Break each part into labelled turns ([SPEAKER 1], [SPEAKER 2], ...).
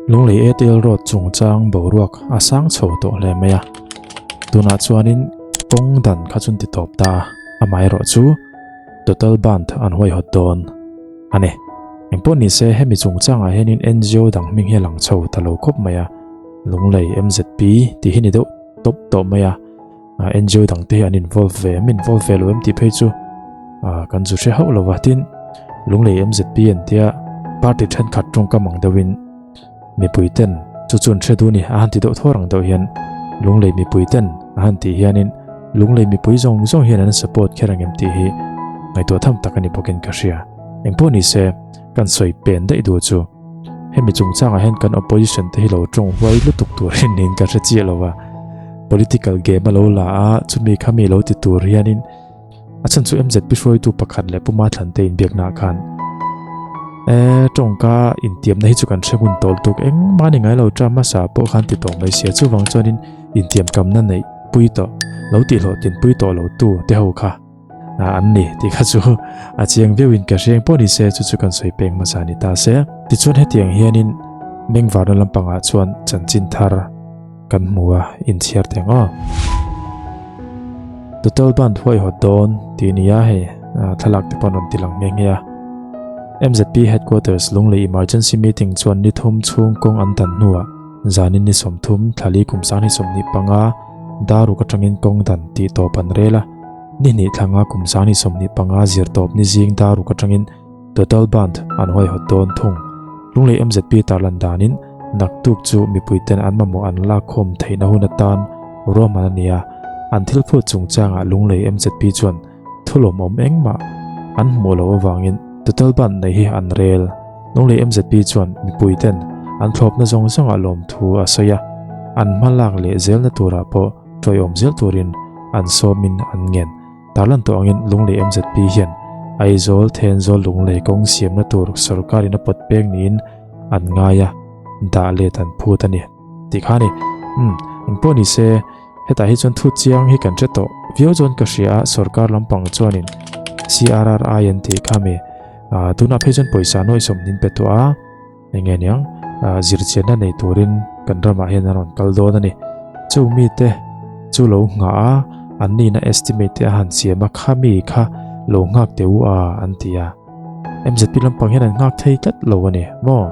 [SPEAKER 1] Lunglei ATL Road chungchang boruak a sang chho tawh hle mai a, tunah chuanin kawng dan kha chun ti tawp ta a, amaherawh chu total bandh an huaihawt dawn a ni. Engpawh ni se hemi chungchangah hianin NGO dang hming hi a lang chho ta lo khawp mai a, Lunglei MZP tih hi ni deuh tawp tawh mai a, NGO dang te hi an involve ve em involve ve lo em tih phei chu kan zu hre hauh lo va tin Lunglei MZP an tia party thenkhat tawngkam ang deuhin mipui ten chu chu an hre duh a ni a han ti deuh thawr ang deuh hian Lunglei mipui ten a han tih hianin Lunglei mipui zawng zawng hian an support kher ang em tih hi ngaihtuah tham tak a ni bawkin ka hria. Engpawh ni se kan sawi pen daih duh chu. Hemi chungchangah hian kan opposition te hi lo tawng huai lutuk tur hi niin ka hre chiah lo a, political game a lo la a, chumi kha mi lo ti tur hianin a chhan chu MZP hruaitu pakhat leh Puma Thlante inbiaknaah khan e tawngka intiamna hi chu kan hre ngun tawh lutuk engmah ni ngai lo term hmasa pawh khan ti tawh mai sia chuvang chuanin intiamkamna neih pui tawh lo tihhlawh tinpui tawh lo tu te ho kha an ni tih kha chu a chiang viauin ka hreng pawh ni se chu chu kan sawi peng hmasa ni ta se. Tichuan hetiang hianin Mengvarna lampangah chuan chanchin thar kan hmu a, inchhiar teh ang aw. Total Bandh huaihawt dawn tih nia hei thlalak te pawh an rawn ti lang nghe nghe a. MZP Headquarters Lunglei Emergency Meeting chuan ni thum chhung kawng an dan hnuah zanin ni 30 thlali kum 2025 daruk atangin kawng dan tih tawp an rel a. Ni hnih thlanga kum 2025 zir tawp ni zing daruk atangin Total Bandh an huaihawt dawn thung. Lunglei MZP tarlan danin naktuk chu mipuiten an mamawh an lakkhawm theihna hun atan ruahman a ni a, an thil phut chungchangah Lunglei MZP chuan thulawmawm engmah an hmuh loh avangin Total Bandh nei hi an rel. Lunglei MZP chuan mipuiten an thlawpna zawng zawngah lawmthu a sawi a, an hma lak leh zelna turah pawh Ṭawihawm zel turin an sawmin an ngen. Tarlan tawh angin Lunglei MZP hian Aizawl, Thenzawl Lunglei kawng siamna tur sorkarin a pawt peng niin an ngai a, dah let an phut a ni. Tih kha a ni. Umm, engpawh ni se, hetah hi chuan thu chiang hi kan hre tawh viau chuan ka hria a, sorkar lampang chuanin CRRI an tih kha mi, tunah phei chuan pawisa nuaih sawmhnin pe tawh a, Eng nge niang, zirchianna nei turin kan ramah hian an rawn kal dawn a ni. Chu mite chu lo nghah a, an nihna estimate te a han siam a, kha mi kha lo nghak teh u a, an ti a. MZP lampang hian an nghak thei tlat lo a ni maw?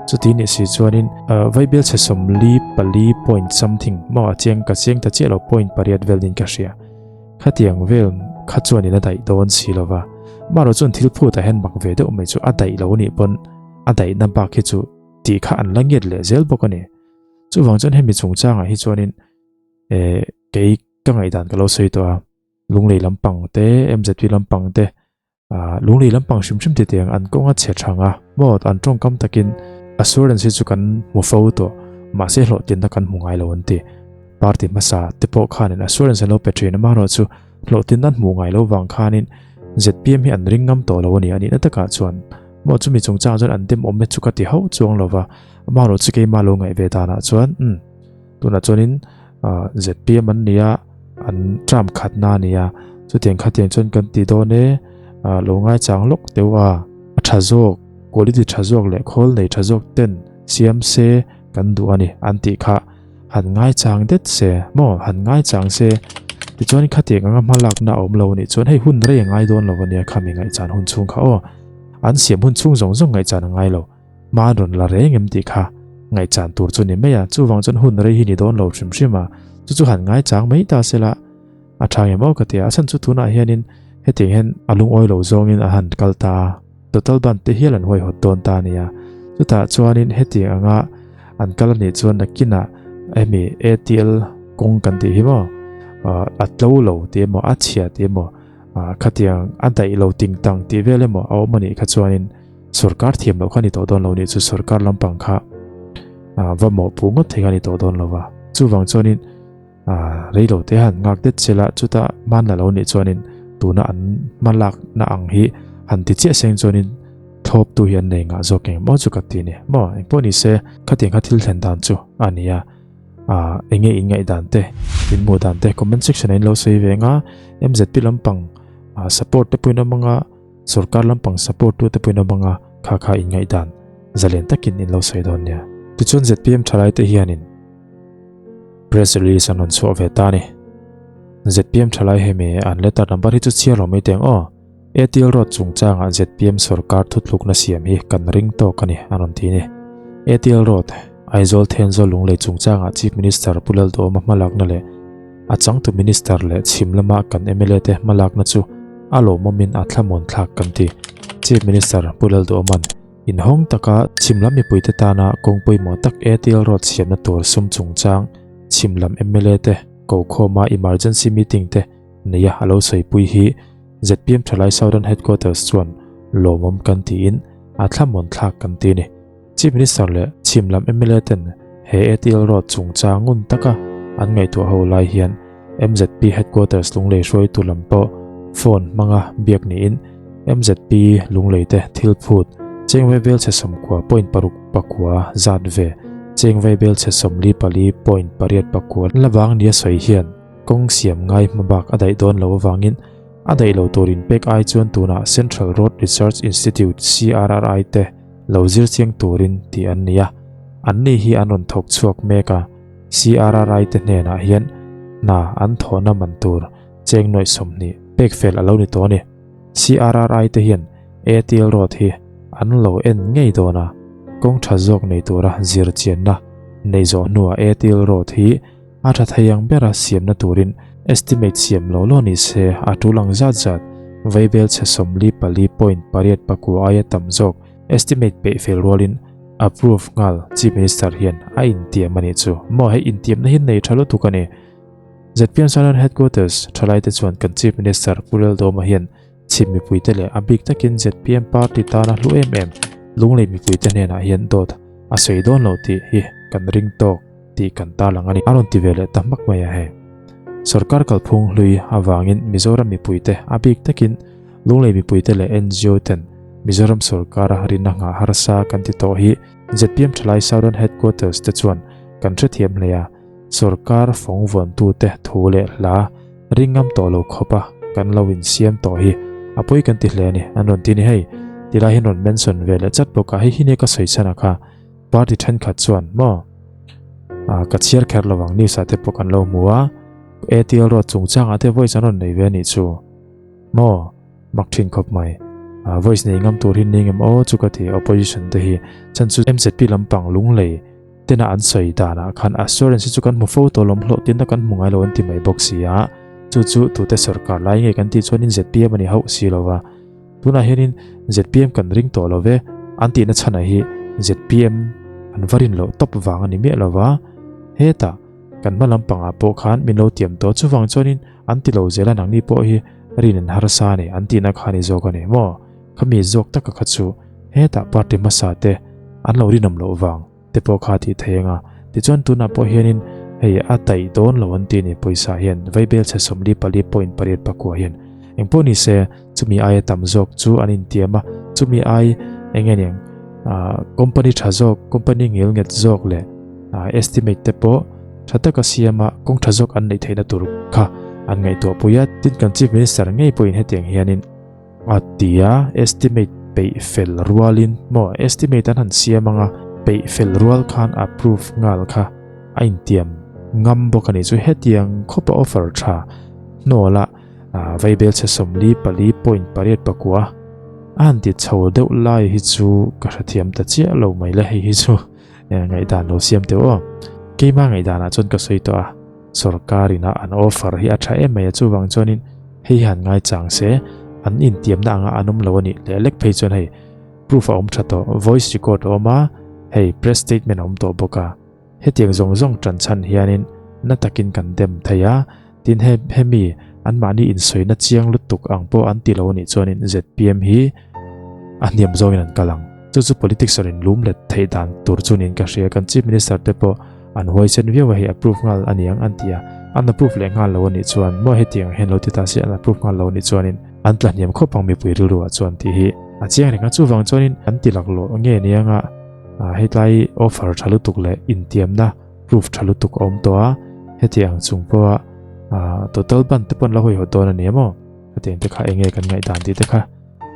[SPEAKER 1] Chuti nih si chuanin Vaibel chhe 44 point something maw a chiang ka chiang ta chiah lo point pariat vel niin ka hria. Khatiang vel kha chuanin a daih dawn si lo va. Marawh chuan thil phutah hian mak ve deuh mai chu a daih lo nih pawn a daihna bak hi chu tih kha an la ngiat leh zel bawk a ni. Chuvang chuan hemi chungchangah hi chuanin eh kei ka ngaihdan ka lo sawi tawh a, Lunglei lampang te, MZP lampang te, ah Lunglei lampang hrim hrim tete ang an kawng a chhe thang a, maw an tawngkam takin assurance hi chu kan hmu fo tawh, mahse hlawhtlinna kan hmu ngai lo an ti. Party hmasa te pawh khanin assurance an lo pe thin a, amaherawhchu hlawhtlinna an hmuh ngai lo vang khanin ZPM hi an ring ngam tawh lo a ni, a nihna takah chuan. Maw chumi chungchang chuan an dem awm e chu ka ti hauh chuang lo va, amaherawh chu keimah lo ngaih ve danah chuan umm tunah chuanin ah ZPM an ni a, an term khatna a ni a, chutiang khatiang chuan kan ti dawn e, ah lo ngaichang lawk deuh a, a tha zawk, quality tha zawk leh khawl nei tha zawk ten siam se kan duh a ni an tih kha. Han ngaichang det se maw han ngaichang se tichuan khatiang anga hma lakna a awm lo anih chuan hei hun rei a ngai dawn lo ania khami ngaihchan hun chhung kha aw an siam hun chhung zawng zawng ngaihchan a ngai lo hma an rawn la reng em tih kha ngaihchan tur chu ni mai a chuvang chuan hun rei hi ni dawn lo hrim hrim a chu chu han ngaichang mai ta sela a tha nge maw ka ti a a chhan chu tunah hianin hetiang hian a lungawi lo zawngin a han kal ta a. Total ban te hial an huaihawt dawn ta a nia. Chutah chuanin hetiang anga an kal a nih chuan nakinah hemi ATL kawng kan tih hi maw a tlo lo tih emaw a chhia tih emaw khatiang a daih lo ting tang tih vel emaw a awm a nih kha chuanin sorkar thiam loh kha ni tawh dawn lo nih chu sorkar lampang kha va mawhpuh ngawt thei kha ni tawh dawn lo va. Chuvang chuanin Reilo te han nghak det sela chuta hman la lo nih chuanin tuna an hma lakna ang hi han ti chiah seng chuanin thlawp tu hi an nei ngah zawk eng maw chu ka ti ni maw engpawh ni se khatiang kha thil thlen dan chu a ni a enge in ngaih dan te in hmuh dan te comment section ah in lo sawi ve anga MZP lampang support te pawhin awm anga sorkar lampang support tu te pawhin awm anga kha kha in ngaih dan zalen takin in lo sawi dawn nia. Tichuan zpm thalaite hianin press release an rawn chhuah ve ta a ni. Zpm thalai hemi an letter number hi chu chhiar lo mai teng aw. ATL Road chungchangah zpm sorkar thutlukna siam hi kan ring tawk a ni an rawn ti a ni. ATL Road, Aizawl Thenzawl Lunglei chungchangah Chief Minister Pu Lalduhawma hmalakna leh a changtu Minister leh chhim lama kan mla te hmalakna chu a lawmawmin a thlamuan thlak kan ti. Chief Minister Pu Lalduhawma'n inhawng taka chhim lam mipuite tana kawng pawimawh tak ATL Road siamna tur sum chungchang chhim lam mla te kokhawma emergency meeting te neia a lo sawipui hi zpm Thalai Southern Headquarters chuan lawmawm kan tiin a thlamuan thlak kan ti a ni. Chief Minister leh chhim lam mla ten he ATL Road chungchang ngun taka an ngaihtuah ho lai hian mzp Headquarters Lunglei hruaitu lam pawh phone hmanga biak niin mzp Lunglei te thil phut chengvai belchhe 90.6 pakua zat ve chengvai belchhe 44.8 pakua la vang nia sawi hian kawng siam ngai hmabak a daih dawn lo avangin a daih lo tur inpek ai chuan tunah Central Road Research Institute, CRRI, te lo zir chiang turin tih an ni a, anni hi an rawn thawk chhuak mek a, CRRI te hnenah hian hna an thawhna man tur cheng nuaih 20 pek fel a lo ni tawh a ni. CRRI te hian ATL Road hi an lo en ngei dawn a, kawng tha zawk nei tura zir chianna nei zawh hnuah ATL Road hi A tha thei ang bera siamna turin estimate siam lo lo ni se a tul ang zat zat vaibel chhe 44.8 pakua aia tam zawk estimate peih fel rualin approve nghal Chief Minister hian a intiam a nih chu. Maw hei intiamna hi nei tha lutuk a ni. Zpm Southern Headquarters thalaite chuan kan Chief Minister Pu Laldawma hian Chhim mipuite leh a bik takin zpm party tana hlu em em Lunglei mipuite hnenah hian dawt a sawi dawn lo tih hi kan ring tawk tih kan tarlang a ni. A rawn ti ve leh ta hmak mai a hei. Sorkar kalphung hlui avangin Mizoram mipuite a bik takin Lunglei mipuite leh ngo ten Mizoram sorkara rinna nghah harsa kan ti tawh hi zpm thalai Southern Headquarters te chuan kan hrethiam hle a, sorkar fawng vuantute thu leh hla Ringngam tawh lo khawp a, kan lo insiam tawh hi a pawi kan ti hle a ni, an rawn ti ni hei. Tilai hian rawn mention ve leh chat bawk a, hei hi nia ka sawi chhan a kha party thenkhat chuan maw ah ka chhiar kher lo ang news ah te pawh kan lo hmu a, ATL road chungchangah te voice an rawn nei ve a nih chu maw mak thin khawp mai. Ah voice nei ngam tur hi ni ngem aw chu ka ti opposition te hi chhan chu MZP lampang lunglei Tena an sawi danah khan assurance hi chu kan hmu fo tawh lawm hlawh tinna kan hmu ngai lo an ti mai bawk si a, chu chu tute sorkar lai nge kan tih chuanin zpm a ni hauh si lo va, tunah hianin zpm kan ring tawh lo ve an tihna chhanah hi zpm an va rin loh tawp vang a ni miah lo va, hetah kan hma lampangah pawh khan min lo tiam tawh chuvang chuanin an ti lo zel a nangni pawh hi rin an harsa a ni an tihna kha a ni zawk a ni maw, khami zawk taka kha chu hetah party hmasa te an lo rinawm loh vang. Te pawh kha tih thei anga tichuan tunah pawh hianin hei a taih dawn lo an ti a ni pawisa hian vaibel chhe 44 point 8 pakua hian engpawh ni se chumi aia tam zawk chu an intiam a chumi ai eng nge niang ah company tha zawk company ngil nget zawk leh ah estimate te pawh tha taka siama kawng tha zawk an neih theihna tur kha an ngaihtuah pui a tin kan chief minister ngei pawhin hetiang hianin A ti a, estimate peih fel rualin maw estimate an han siam anga peih fel rual khan approve nghal kha a intiam ngam bawk a ni chu hetiang khawpa offer tha hnawla vaibel chhe 44 point 8 pakua a han ti chho deuh lai hi chu ka hrethiam ta chiah lo mai le hei hi chu ngaihdan lo siam teuh aw keima ngaihdanah chuan ka sawi tawh a. Sorkar ina an offer hi a tha em mai a, chuvang chuanin hei hi han ngaichang se, an intiamna anga an awm lo a nih leh lek phei chuan hei proof a awm tha tawh, voice record a awm a, hei press statement a awm tawh bawk a, hetiang zawng zawng tan chhan hianin na takin kan dem thei a, tin he hemi anmahni insawina chiang lutuk ang pawh an ti lo a nih chuanin zpm hi a hniam zawngin an kal ang. Chu chu politics rawn inlum let theih dan tur chu niin ka hria, kan chief minister te pawh An huaisen viau a hei approve nghal a niang an ti a, an approve leh nghal lo a nih chuan maw hetiang hian lo ti ta se an approve nghal lo a nih chuanin an tla hniam khawp ang mipui rilru ah chuan tih hi a chiang reng a, chuvang chuanin an ti laklawh nge niang a hetlai offer tha lutuk leh intiamna proof tha lutuk a awm tawh a, hetiang chung pawha total ban te pawn la hawihawt dawn a ni maw hetiang te kha eng nge kan ngaihdan tih te kha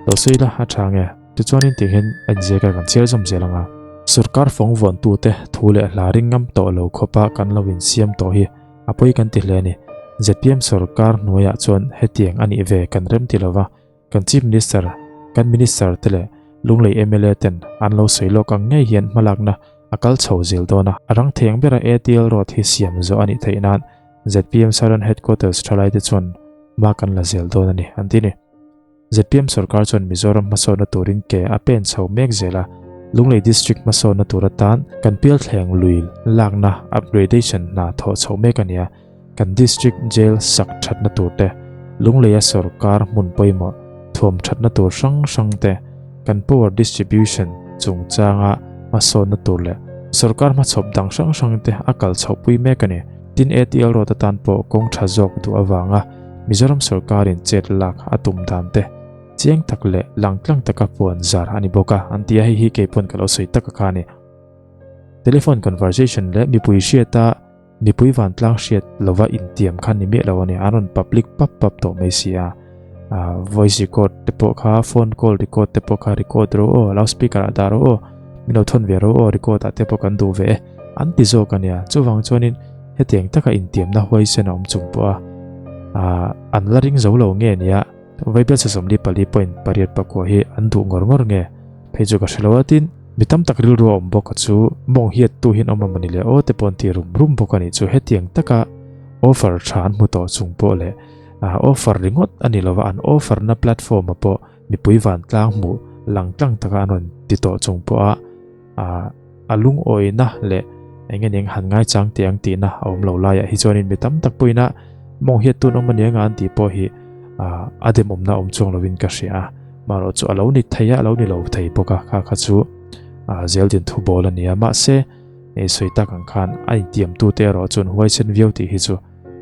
[SPEAKER 1] lo sawi la a tha nge. Tichuanin tih hian a inziak a kan chhiar zawm zel ang a. Sorkar fawng vuantute thu leh hla ring ngam tawh lo khawpa kan lo insiam tawh hi a pawi kan ti hle a ni. Zpm sorkar hnuaiah chuan hetiang a nih ve kan rem ti lova, kan Chief Minister, kan Minister te leh Lunglei mla ten an lo sawi lawk ang ngei hian hmalakna a kal chho zel dawn a. A rang theng bera ATL road hi siam zawh a nih theih nan zpm Southern Headquarters thalaite chuan hma kan la zel dawn a ni, an ti ni. Zpm sorkar chuan Mizoram hmasawnna turin ke a pen chho mek zel a, Lunglei District hmasawnna tur atan kan pialthleng lui lakna upgradation hna thawh chhoh mek a ni a, kan District Jail sak thatna tur te, Lungleia sorkar hmun pawimawh thuam thatna tur hrang hrang te, kan power distribution chungchanga hmasawnna tur leh sorkar hmachhawp dang hrang hrang te a kal chhohpui mek a ni. Tin, ATL road atan pawh kawng tha zawk duh avanga Mizoram sorkarin chet lak a tum dan te chiang tak leh langtlang taka puan zar a ni bawk a, an ti a, hei hi kei pawn ka lo sawi tak a kha a ni. Telephone conversation leh mipui hriata mipui vantlang hriat lova intiam kha ni miah lo a ni, an rawn public pap pap tawh mai si a, voice record te pawh kha phone call record te pawh kha record rawh aw, loudspeaker ah dah rawh aw, min lo thawn ve rawh aw, record ah te pawh kan duh ve e. An ti zawk a nia, chuvang chuanin hetiang taka intiamna huaisen a awm chung pawh a, aah an la ring zo lo nge nia, Vaibelsa 44 point 8 pakua hi an duh ngawr ngawr nge phei chu ka hre lo a, tin mi tam tak rilru a awm bawk a chu mawng hiattu hian awm a mawni le aw te pawh an ti rum rum bawk a nih chu, hetiang taka offer tha an hmu tawh chung pawh leh aah offer ringawt a ni lova an offer na platform ah pawh mipui vantlang hmuh lang tlang taka an rawn ti tawh chung pawh a aah. A lungawina leh eng nge eng han ngaichang teh ang tihna a awm lo laiah hi chuanin mi tam tak pawhin a mawng hiat tun awm a nia nga an tih pawh hi a demawmna awm chuang lovin ka hria a. Marawh chu a lo ni thei a, a lo ni lo thei bawk a, kha kha chu zeldin thu bawl a ni a. Mahse, hei sawi tak ang khan a intiamtute erawh chuan huaisen viau tih hi chu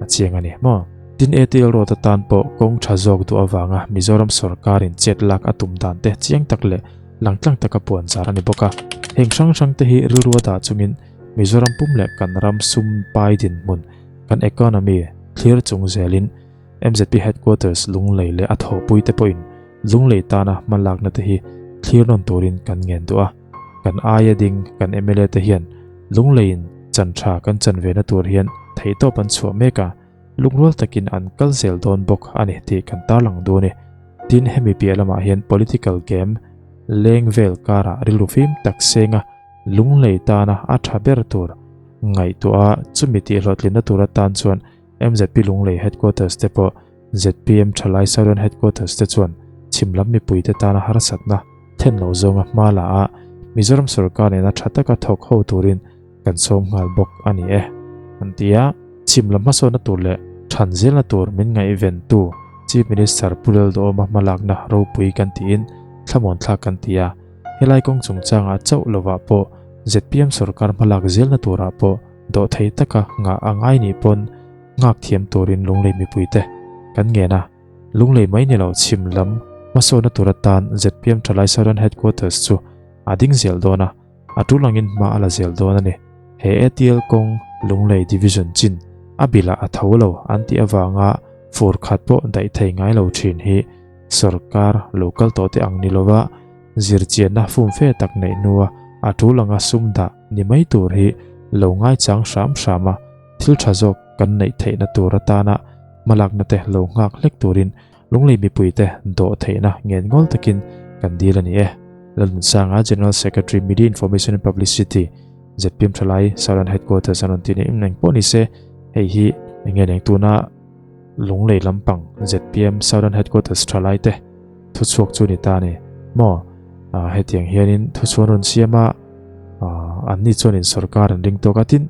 [SPEAKER 1] a chiang a ni maw? Tin, ATL road atan pawh kawng tha zawk duh avanga Mizoram sorkarin chet lak a tum dan te chiang tak leh langtlang taka puan zar a ni bawk a. Heng hrang hrang te hi rilru a dah chungin Mizoram pum leh kan ram sum pai dinhmun, kan economy, thlir chung zelin MZP Headquarters Lunglei leh a thawhpui te pawhin Lunglei tana hma lakna te hi thlir nawn turin kan ngen duh a. Kan aia ding kan mla te hian Lungleiin chan tha kan chan ve na tur hian theihtawp an chhuah mek a, lungrual takin an kal zel dawn bawk a ni tih kan tarlang duh a ni. Tin, hemi piah lamah hian political game leng vel karah rilru fim tak senga Lunglei tana a tha ber tur ngaihtuah a, chumi tihhlawhtlinna tur atan chuan MZP Lunglei Headquarters te pawh zpm Thalai Southern Headquarters te chuan chhim lam mipuite tana harsatna then lo zawnga hma la a, Mizoram sorkar nena tha taka thawk ho turin kan sawm nghal bawk a ni e, an ti a. Chhim lam hmasawnna tur leh than zelna tur min ngaihventu Chief Minister Pu Lalduhawma hmalakna ropui kan tiin thlamuanthlak kan ti a, helai kawng chungchangah chauh lovah pawh zpm sorkar hmalak zelna turah pawh dawhthei taka nghah a ngai nih pawn nghak thiam turin Lunglei mipuite kan ngen a, Lunglei mai ni lo chhim lam hmasawnna tur atan zpm Thalai Southern Headquarters chu a ding zel dawn a, a tul angin hma a la zel dawn a ni. He ATL kawng Lunglei Division chin a bilah a tho lo an tih avanga fur khat pawh daih thei ngai lo thin hi sorkar lo kal tawh te ang ni lova zirchianna fumfe tak neih hnua a tul anga sum dah ni mai tur hi lo ngaichang hram hram a, thil tha zawk kan neih theihna tur atana hmalakna te lo nghak hlek turin Lunglei mipuite dawh theihna ngen ngawl takin kan dil a ni e. Lalnunsanga, General Secretary, Media Information and Publicity, zpm Thalai, Southern Headquarters an rawn ti ni. Eng pawh ni se, hei hi eng nge eng tuna Lunglei lampang zpm Southern Headquarters Thalai te thuchhuak chu ni ta a ni maw? Hetiang hianin thuchhuan rawn siam a, anni chuanin sorkar an ring tawk a, tin,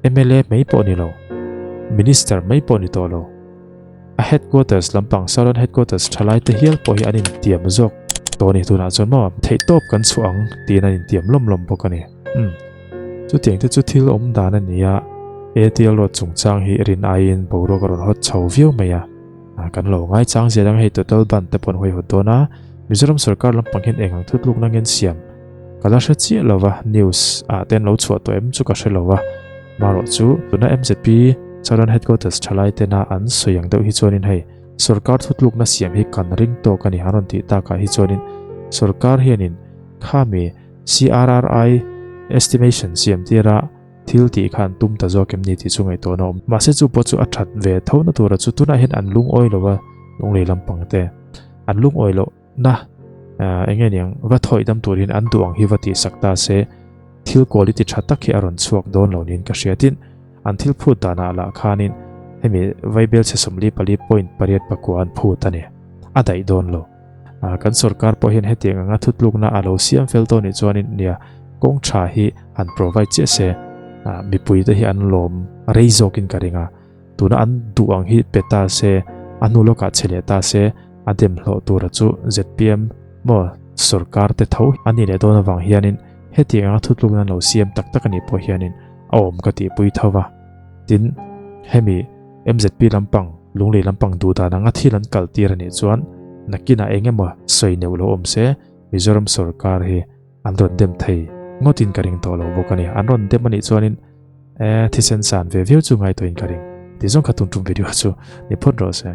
[SPEAKER 1] Mla mai pawh ni lo, Minister mai pawh ni tawh lo. A headquarters lampang Southern Headquarters thalai te hial pawh hi an intiam zawk tawh a ni tunah chuan maw theihtawp kan chhuah ang tiin an intiam lawm lawm bawk a ni. Umm. Chutiang te chu thil awm dan a ni a, ATL road chungchang hi rin aiin boruak a rawn hawt chho viau mai a, kan lo ngaichang zel ang hei total ban te pawh an huaihawt dawn a, Mizoram sorkar lampang hian eng ang thutlukna ngen siam Ka la hre chiah lo va, news ah te an lo chhuah tawh em chu ka hre lo va. Marawh chu tuna mzp Southern Headquarters thalai tena an sawi ang deuh hi chuanin hei sorkar thutlukna siam hi kan ring tawk a ni an rawn tih takah hi chuanin sorkar hianin khami CRRI estimation siam tira thil tih kha an tum ta zawk em ni tih chu ngaihtuahna a awm. Mahse chu pawh chu a that ve tho na tura chu tunah hian an lungawi lo a, lunglei lampang te an lungawi loh na eng nge niang va thawih dam tur hian an duh ang hi va tihsak ta se thil quality tha tak hi a rawn chhuak dawn lo niin ka hria. Tin, an thil phut danah lah khanin hemi vaibel chhe 44.8 an phut a ni. A daih dawn lo. Kan sorkar pawh hian hetiang anga thutlukna a lo siam fel tawh nih chuanin nia kawng tha hi han provide chiah se mipui te hi an lawm rei zawkin ka ring a. Tuna an duh ang hi pe ta se, a hnu lawkah chhe leh ta se, a dem hlawh tura chu zpm maw sorkar te tho a nih leh dawn avang hianin hetiang anga thutlukna an lo siam tak tak a nih pawh hianin a awm ka tihpui tho va. Tin, hemi mzp lampang, lunglei lampang duh dan anga thil an kal tir a nih chuan nakinah eng emaw sawi neuh lo awm se Mizoram sorkar hi an rawn dem thei ngawtin ka ring tawh lo bawk a ni. An rawn dem a nih chuanin e thisen san ve viau chu ngai tawhin ka ring. Tih zawng kha tun tum video chu ni phawt rawh se.